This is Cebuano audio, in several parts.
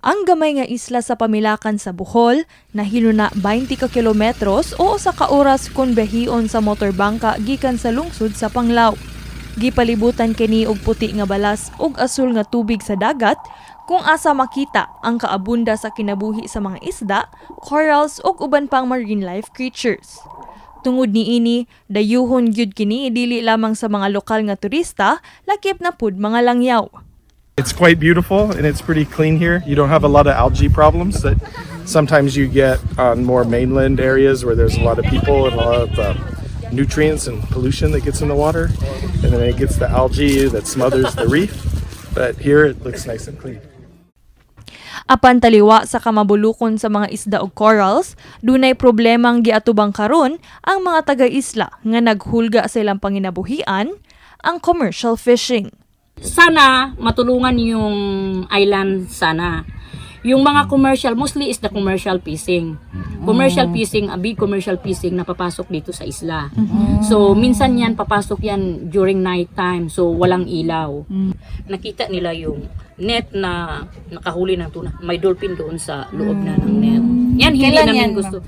Ang gamay nga isla sa Pamilakan sa Bohol, nahiluna 20 ka kilometros o usa ka oras kung biyahion sa motorbangka gikan sa lungsod sa Panglao. Gipalibutan kini og puti nga balas ug asul nga tubig sa dagat kung asa makita ang kaabunda sa kinabuhi sa mga isda, corals ug uban pang marine life creatures. Tungod niini, dayuhon gyud kini dili lamang sa mga lokal nga turista, lakip na pud mga langyaw. It's quite beautiful and it's pretty clean here. You don't have a lot of algae problems that sometimes you get on more mainland areas where there's a lot of people and a lot of nutrients and pollution that gets in the water. And then it gets the algae that smothers the reef. But here it looks nice and clean. Apan taliwa sa kamabulukon sa mga isda ug corals, dunay problemang giatubang karon ang mga taga-isla nga naghulga sa ilang panginabuhian, ang commercial fishing. Sana matulungan yung island sana. Yung mga commercial, mostly is the commercial fishing. Commercial fishing, a big commercial fishing na papasok dito sa isla. So, minsan yan, papasok yan during night time. So, walang ilaw. Nakita nila yung net na nakahuli ng tuna. May dolphin doon sa loob na ng net. Yan, hindi Kailan namin yan, gusto.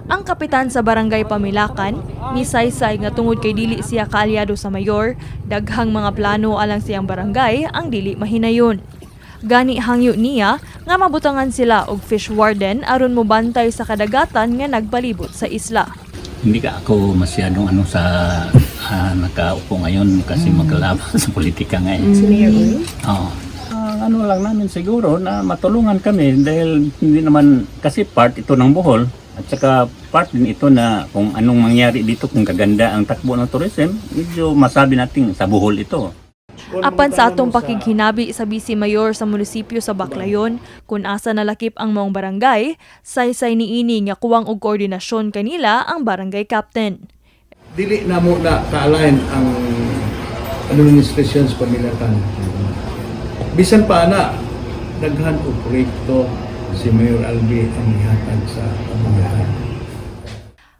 Ang kapitan sa barangay Pamilakan, misaysay nga tungod kay dili siya kaalyado sa mayor, daghang mga plano alang siyang barangay ang dili mahinayon. Gani hangyo niya nga mabutangan sila og fish warden aron mobantay sa kadagatan nga nagpalibot sa isla. Hindi ka ako masyadong ano sa nakaupo ngayon kasi magkalaban sa politika ngayon. Si Mayor Uy? Oo. Ang ano lang namin siguro na matulungan kami dahil hindi naman kasi part ito ng Bohol at saka part din ito na kung anong mangyari dito, kung gaganda ang takbo ng tourism, medyo masabi natin sa Bohol ito. Apan sa atong pakighinabi sa vice mayor sa munisipyo sa Baclayon, kung asa nalakip ang maong barangay, saysay niini nga kuwang og koordinasyon kanila ang barangay captain. Dili na mo na ka-align ang administrasyon sa Pamilakan. Bisan pa na, daghan og proyekto si Mayor Albee ang ihatag sa Pamilakan.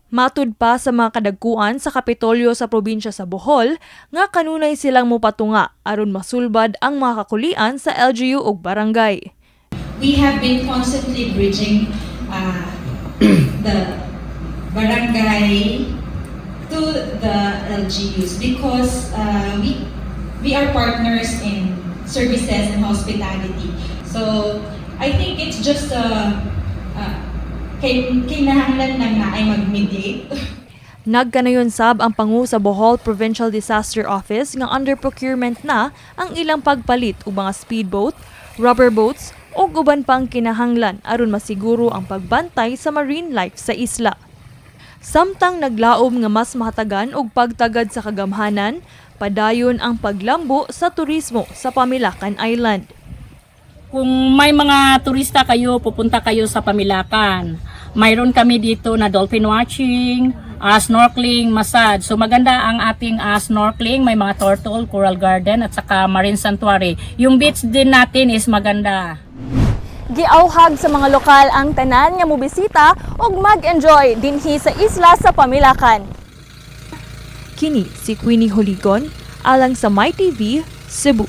Matud pa sa mga kadagkuan sa Kapitolyo sa probinsya sa Bohol nga kanunay silang mopatunga aron masulbad ang mga kakulian sa LGU ug barangay. We have been constantly bridging the barangay to the LGUs because we are partners in services and hospitality. So I think it's just kay kinahanglan lang na ay mag-mediate. Nagkanayon sab ang pangu sa Bohol Provincial Disaster Office nga under procurement na ang ilang pagpalit og mga speedboat, rubber boats ug uban pang kinahanglan aron masiguro ang pagbantay sa marine life sa isla. Samtang naglaom nga mas mahatagan og pagtagad sa kagamhanan, padayon ang paglambo sa turismo sa Pamilakan Island. Kung may mga turista kayo, pupunta kayo sa Pamilakan. Mayroon kami dito na dolphin watching, snorkeling, massage. So maganda ang ating snorkeling, may mga turtle, coral garden at saka marine sanctuary. Yung beach din natin is maganda. Giauhag sa mga lokal ang tanan nga mobisita ug mag-enjoy dinhi sa isla sa Pamilakan. Kini si Queenie Holigon alang sa MyTV, Cebu.